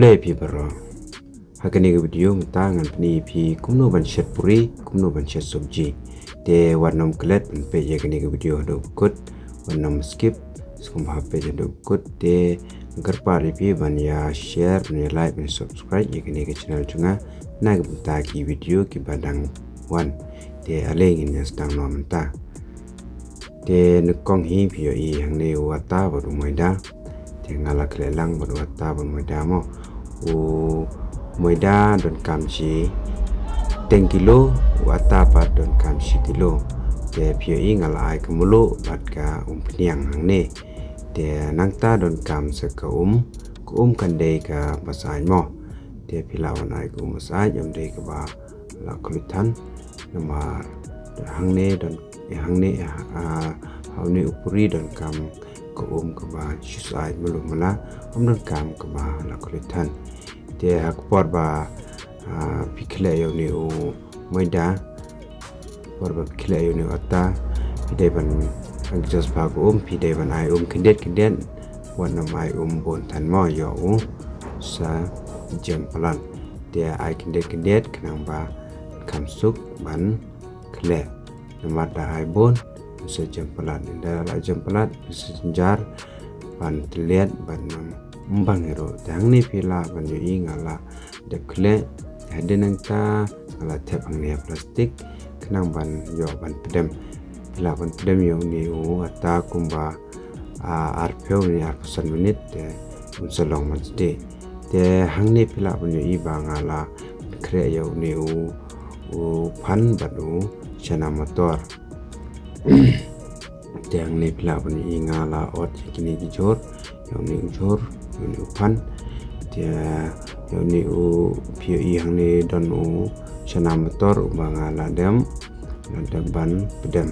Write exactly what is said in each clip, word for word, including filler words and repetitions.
Khublei phi baroh. Ha kane ka video mynta ngan pyni phi kumno ban shet puri, kumno ban shet sabji. Te wat nym klet ban peit ïa kane ka video haduh ba kut, wat nym skip, sngewbha peit haduh ba kut. Te nga kyrpad ïa phi ban ïa share, ban ïa like, ban ïa subscribe ïa kane ka channel jong nga, na ka bynta ki video kiba dang wan. Te ale ngin ïa sdang noh mynta. Te nyngkong hi phi ïohi hangne u ata bad u maida. Te nga la khleh lang bad u ata bad u maida mo. U maida donkam shi teng kilo, u ata pat donkam shi kilo. Te phi ïohi nga la ai ka mluh bad ka umphniang hangne. Te nangta donkam sa ka um, ka um kan dei kaba syaid mo. Te phi lah ban ai ka um ba syaid, ym dei kaba la khluit than. Namar hangne don, hangne, ah, ha une u puri donkam ka um kaba shu syaid mluh mala, ym donkam kaba la khluit than. Te ha ka por ba, ah, phi khleh ïa une u maida, por ba phi khleh ïa une u ata, phi dei ban adjust bha ka um, phi dei ban ai um khyndiat khyndiat, wat nym ai um bun than mo, ïoh u sa jem palat. Te ai khyndiat khyndiat khnang ba kham suk ban khleh. Namar da ai bun, un sa jem palat. Ynda la jem palat, un sa jynjar ban tylliat, ban ym bang hi ruh. Te hangne phi lah ban ïohi nga la dep khleh. Hadien nangta nga la thep hangne ha plastik khnang ban ïoh ban pdem. Phi lah ban pdem ïa une u ata kumba, ah, arphew ne arphew san minit, te un sa long ban sdieh. Te hangne phi lah ban ïohi ba nga la pynkhreh ïa une u, u phan bad u chana mator. Te hangne phi lah ban ïohi nga la ot ïa kine ki jhur, ïa une u jhur, ïa une u phan. Te ïa une u phi ïohi hangne don u chana mator uba nga la dem, la dem ban pdem.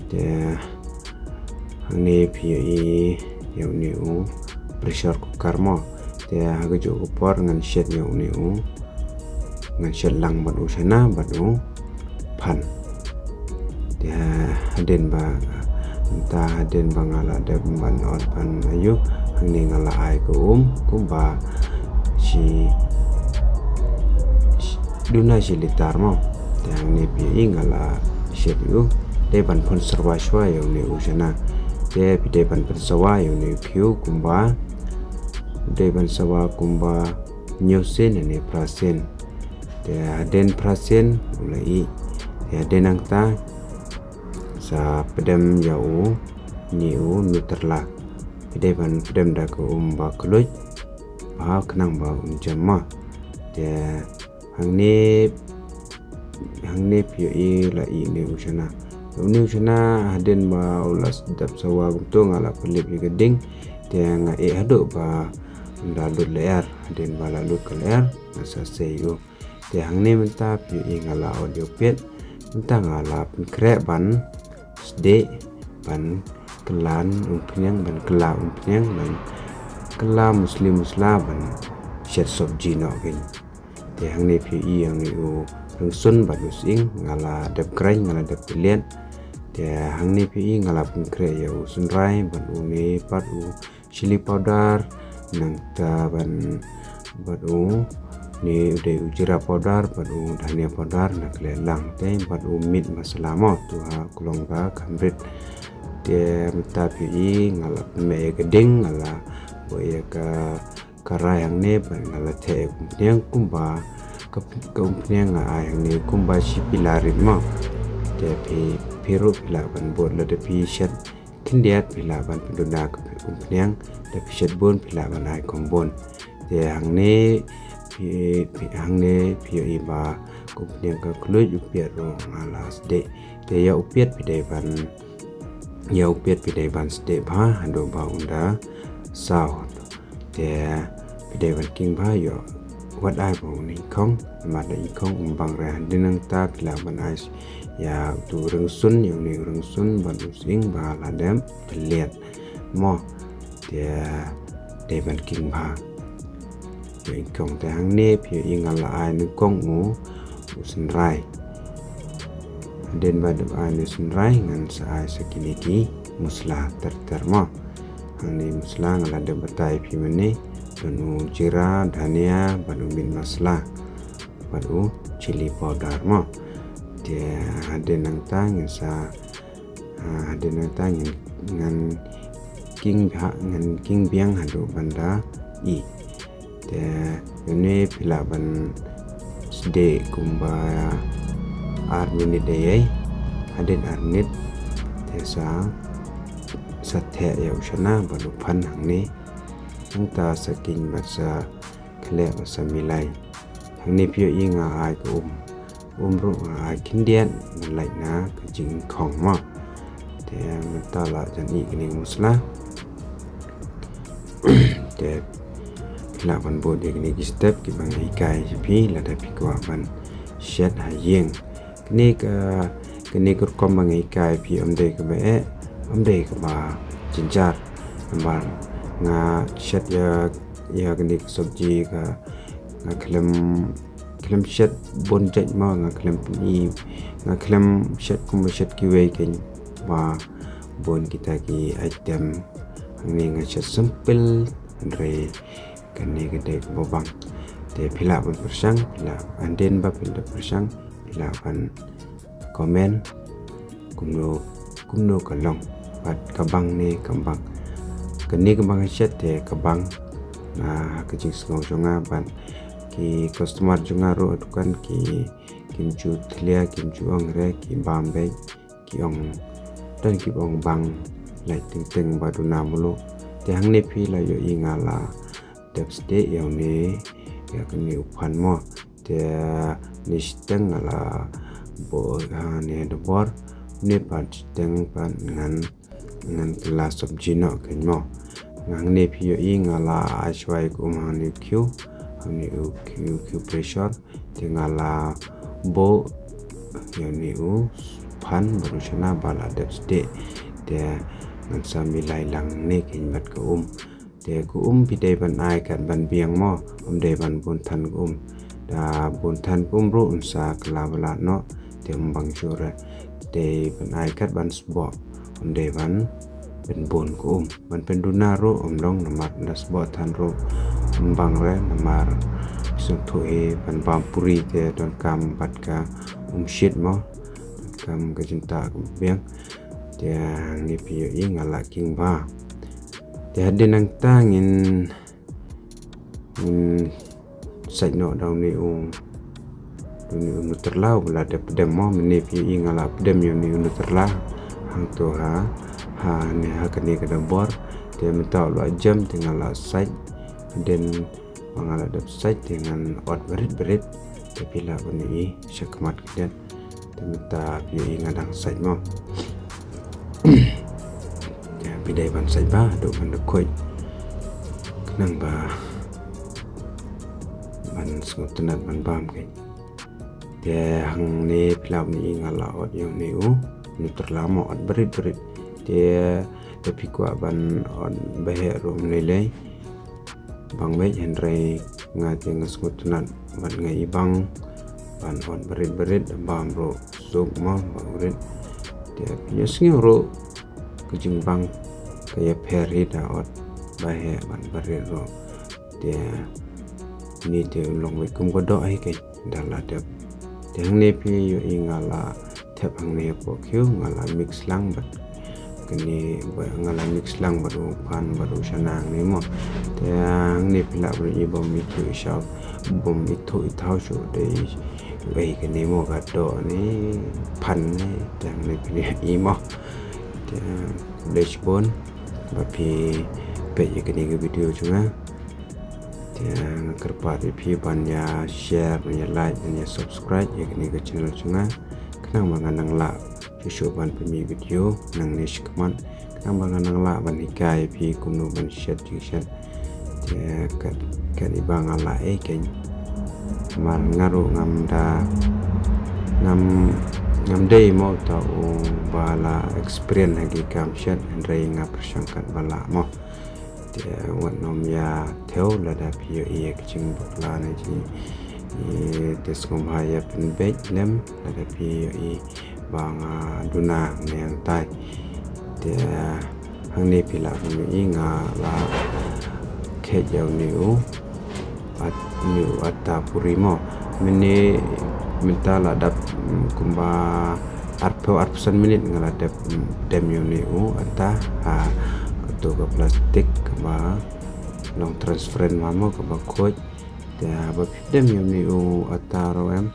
Te hangne phi ïohi ïa une u pressure cooker mo. Te ha kajuh ka por ngan shet ïa une u, ngan shet lang bad u chana bad u phan. Te hadien ba, mynta hadien ba nga la dep ban ot ban aiu, hangne nga la ai ka um kumba shi, shi, duna shi litar mo. Te hangne phi ïohi nga la shet ïa u, dei ban pynsawa shuwa ïa une u chana. Te phi dei ban pynsawa ïa une u khiew kumba, dei ban sawa kumba hynñiew sien ne phra sien. Te hadien phra sien u la ih. Te hadien nangta sa pdem ïa u, une u Nutella. Phi dei ban pdem da ka um ba khluit bha khnang ba un jem mo. Te hangne, hangne phi ïohi la ih une u chana. Une u chana hadien ba u la dep sawa kumto nga la pynlip ïa ka ding. Te nga ïeh haduh ba la lut lyer, hadien ba la lut ka lyer nga sa sei ïa u. Te hangne mynta phi ïohi nga la ot ïa u piat. Mynta nga la pynkhreh ban sdieh, ban kylla umphniang, ban kylla umphniang, ban kylla musli musla, ban shet sabji noh kein. Te hangne phi ïohi hangne u rynsun bad u sying nga la dep grind, nga la dep tylliat. Te hangne phi ïohi nga la pynkhreh ïa u synrai bad une pat u chili powder, nangta ban bad u, une u dei u jeera powder bad u dhania powder, nga khleh lang te bad u meat masala mo, tu ha klong ka kham rit. Te mynta phi ïohi nga la pynmeh ïa ka ding, nga la buh ïa ka karai hangne bad nga la theh ïa ka umphniang kumba ka, ka umphniang nga ai hangne kumba shi pila rit mo. Te phi, phi ruh phi lah ban bud lada phi shet khyndiat phi lah ban pynduna ka umphniang, da phi shet bun phi lah ban ai kham bun. Te hangne phi, phi, hangne phi ïohi ba ka umphniang ka khluit, u piat ruh nga la sdieh. Te ïa u piat phi dei ban, ïa u piat phi dei ban sdieh bha haduh ba un da saw. Te phi dei ban king bha ïoh wat ai ba un nyngkong, namar da nyngkong um bang re. Hadien nangta phi lah ban ai ïa utu u rynsun, ïa une u rynsun bad u sying ba la dep tylliat mo. Te dei ban king bha. Ïa nyngkong te hangne phi ïohi nga la ai nyngkong u, u synrai. Hadien ba dep ai une u synrai ngan sa ai sa kine ki musla ter ter mo. Hangne musla nga la dep batai phi mynne. bad u jira, dhania, bad u meat masala, bad u chili powder mo. Te hadien nangta ngin sa, ah, hadien nangta ngin, ngan king bha, ngan king biang haduh ban da i. Te ïa une phi lah ban sdeh kumba ar minit dei ei. Hadien ar minit te sa, sa theh ïa u shana bad u phan hangne. Nangta sa king bad sa khleh bad sa milai. Hangne phi ïohi nga ai ka um. Um ruh nga ai khyndiat ban lait na ka jingkhong mo. Te mynta la jan i kine ki masala. Te phi lah ban bud ïa kine ki step kiba nga hikai sha phi lada phi kwah ban shet ha ïing. Kine ka, kine ka rukom ba nga hikai phi ym dei kaba eh, ym dei kaba jynjar. Namar nga shet ïa, ïa kine ka sabji ka, nga khlem, khlem shet bun jait mo, nga khlem pyni, nga khlem shet kumba shet kiwei kein ba bun kita ki item. Hangne nga shet simple, hynrei kane ka dei kaba bang. Te phi lah ban pyrshang, phi lah, hadien ba phi lah pyrshang, phi lah ban comment kumno, kumno ka long bad ka bang ne kam bang. Kane ka bang shet te ka bang na ka jingsngew jong nga bad ki customer jong nga ruh ha dukan ki, kim ju thlia, kim ju ong re, ki bam beit, ki ong, don kiba ong bang lait teng teng ba duna mluh. Te hangne phi la ïohi nga la dep sdeh ïa une, ïa kane u phan mo. Te ne shiteng nga la bor, ha ne da bor, ne pat shiteng pat ngan, ngan kylla sabji noh kein mo. Hangne phi ïohi nga la ai shwa ïa ka um hangne u khiew, hangne u khiew, khiew pressure. Te nga la buh ïa une u phan bad u shana ba la dep sdeh. Te ngan sa milai lang ne kein bad ka um. Te ka um phi dei ban ai kat ban biang mo, ym dei ban bun than ka um. Da bun than ka um ruh un sa kylla ba lad noh, te ym bang shuh re. Dei ban ai kat ban sboh, ym dei ban pynbun ka um. Ban pynduna ruh ym long namar da sboh than ruh ym bang re namar sngewthuh hi ban bam puri te donkam bad ka um shit mo. Donkam ka jingtah ka biang. Te hangne phi ïohi nga la king bha. Te hadien nangta ngin, ngin sait noh da une u, da une u Nutella ba la dep pdem mo, mynne phi ïohi nga la pdem ïa une u Nutella hangto ha, ha ne ha kane ka dabor. Te mynta u la jem te nga la sait, hadien ba nga la dep sait te ngan ot barit barit. Te phi lah ban ïohi shakhmat khyndiat. Te mynta phi ïohi nga dang sait mo. Te phi dei ban sait bha haduh ban da khuid. Khnang ba ban sngewtynnat ban bam kein. Te hangne phi lah ban ïohi nga la ot ïa une u Nutella mo, ot barit barit. Te, te phi kwah ban ot ba heh ruh ym lei lei. Bang beit hynrei nga te nga sngewtynnat bad nga i bang ban ot barit barit, bam ruh suk mo ba u rit. Te phi ïohsngew ruh ka jingbang ka ïapher hi da ot ba heh bad barit ruh. Te une te u long beit kum ka doh hi kein da la dep. Te hangne phi ïohi nga la thep hangne hapoh khiew, nga la mix lang bad kane, ba nga la mix lang bad u phan bad u shana hangne mo. Te hangne phi lah ban ïohi bym ithuh i shaw, bym ithuh i thaw shuh, dei uei kane mo, ka doh ne phan ne. Te hangne phi ïohi mo. Te khublei shibun ba phi peit ïa kane ka video jong nga. Te nga kyrpad ïa phi ban ïa share, ban ïa like, ban ïa subscribe ïa kane ka channel jong nga. Khnang ba ngan nang lah shuh shuh ban pynmih video nangne shakhmat. Khnang ba ngan nang lah ban hikai ïa phi kumno ban shet jingshet. Te kat, kat iba nga lah ei kein. Namar nga ruh ngam da, ngam, ngam dei mo uta uba la experience ha ki kam shet, hynrei nga pyrshang kat ba lah mo. Te wat nym ïa thew lada phi ïohi ïa ka jingbakla ne ji. Te sngewbha ïa pynbeit lem lada phi ïohi ba nga duna ne hangtai. Te hangne phi lah ban ïohi nga la khet ïa une u, at-, une u atta puri mo. Mynne mynta la dep, mm, kumba arphew arphew san minit nga la dep, mm, dem ïa une u atta ha kato ka plastik kaba long transparent mo, kaba khuid. Te haba phi dem ïa une u atta ruh em,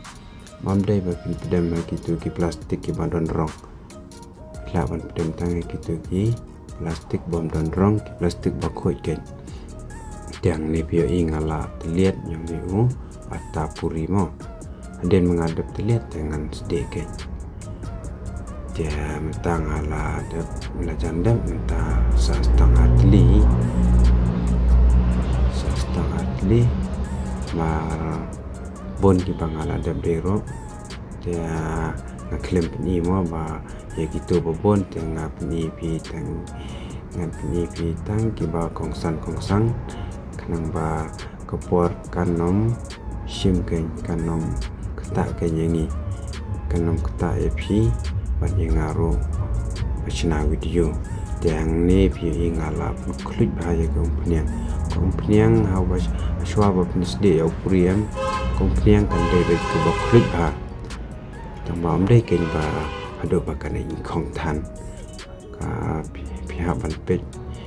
ym dei ba phin pdem ha kito ki plastik kiba don rong. Lah ban pdem tang ha kito ki plastik bym don rong, ki plastik ba khuid keiñ. Te hangne phi ïohi nga la tylliat ïa une u atta puri mo. Hadien ba nga dep tylliat te ngan sdieh keiñ. Te mynta nga la dep, la jan dep, mynta sa stang ha tylli. Sa stang ha tylli. Mar bun kiba nga la dep dei ruh. Te nga khlem pyni mo ba ïa kito ba bun, te nga pyni phi tang, ngan pyni phi tang kiba kongsan kongsan, khnang ba ka por kan ym shim keiñ, kan ym ktah keiñ ïa ngi, kan ym ktah ïa phi bad ïa nga ruh ba shna video. Te hangne phi ïohi nga la pynkhluit bha ïa ka umphniang. Ka umphniang haba sh-, shuwa ba phin sdieh ïa u puri em, ka umphniang kan dei beit kaba khluit bha. Tang ba ym dei keiñ ba haduh ba kan ïakhong than. Ka phi, phi hap ban peit,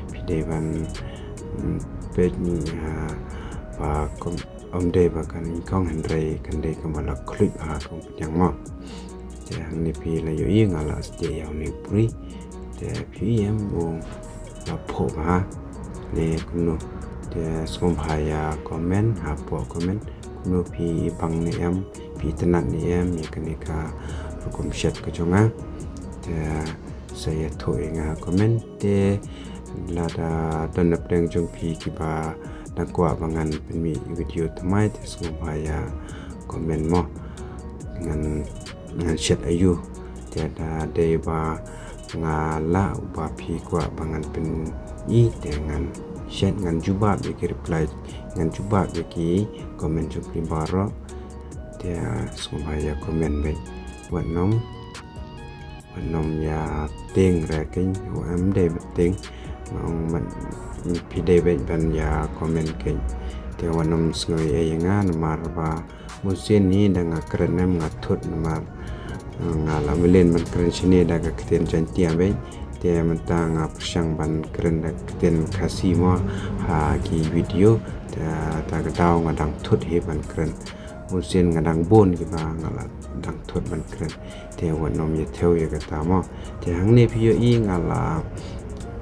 phi dei ban, mm, peit, ah, ba kum, ym dei ba kan ïakhong, hynrei kan dei kaba la khluit bha ka umphniang mo. Te hangne phi la ïohi nga la sdieh ïa une u puri. Te phi ïohi em u la phoh bha ne kumno. Te sngewbha ïa comment hapoh comment kumno phi bang ne em, phi itynnad ne em ïa kane ka rukom shet ka jong nga. Te sa ïathuh ïa nga ha comment. Te lada don napdeng jong phi kiba dang kwah ba ngan pynmih video thymmai, te sngewbha ïa comment mo. Ngan, ngan shet aïu. Te da dei ba nga lah ba phi kwah ba ngan pyni, te ngan shet, ngan jubab ïa ki reply, ngan jubab ïa ki comment jong phi baroh. Te sngewbha ïa comment beit. Wat nym, wat nym ïa tieng re keiñ, ym dei ba tieng. Nga ong ban, phi dei beit ban ïa comment keiñ. Te wat nym sngew ei ïa nga namar ba bun sien hi da nga kren em nga thut namar, eh, nga la mlien ban kren shane da ka ktien Jaiñtia beit. Te mynta nga pyrshang ban kren da ka ktien Khasi mo ha ki video. Te da ka daw nga dang thut hi ban kren. Bun sien nga dang bun kiba nga la dang thut ban kren. Te wat nym ïa thew ïa kata mo. Te hangne phi ïohi nga la,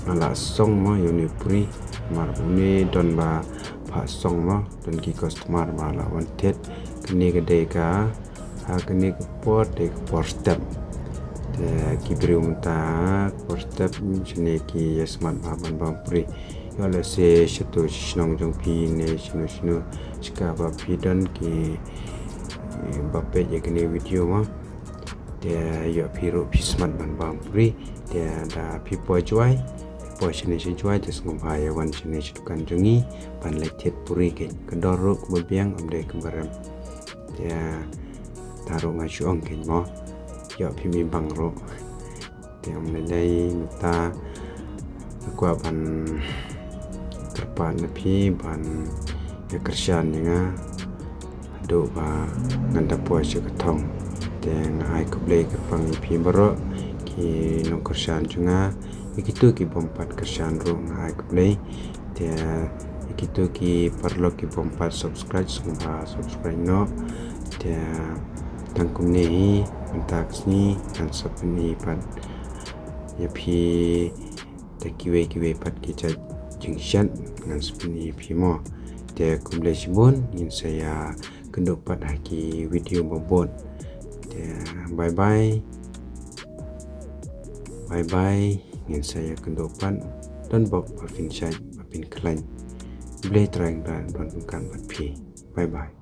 nga la song mo ïa une u puri. Mar une don ba pha song mo, don ki customer ba la wan thied. Kane ka dei ka, ha kane ka por dei ka por step. Te ki briew mynta ka por step shane ki ïa smat bha ban bam puri. Ïoh lehse shato sha shnong jong phi ne shano shano, shika ba phi don ki, eh, ba peit ïa kane video mo. Te ïoh phi ruh phi smat ban bam puri. Te da phi poi Jowai, poi shane sha Jowai, te sngewbha ïa wan shane sha dukan jong ngi ban leit thied puri keiñ. Ka dor ruh kaba biang, ym dei kaba rem. Te ta ruh nga shu ong keiñ mo. Ïoh phi mi bang ruh. Te ym lei lei mynta nga kwah ban kyrpad na phi ban ïa kyrshan ïa nga haduh ba ngan da poi sha ka thong. Te nga ai khublei kyrpang ïa phi baroh ki nongkyrshan jong nga, ïa kito ki bym pat kyrshan ruh nga ai khublei. Te ïa kito ki paralok ki bym pat subscribe, sngewbha subscribe noh. Te tang kumne hi, mynta ka sngi ngan sa pyni pat ïa phi da kiwei kiwei pat ki jait jingshet ngan sa pyni ïa phi mo. Te khublei shibun, ngin sa ïakynduh pat ha ki video ba bud. Te bye bye. Bye bye. Ngin sa ïakynduh pat. Don bok ba phin shait ba phin khlaiñ. Blei Trai Kynrad don ryngkat bad phi. Bye bye.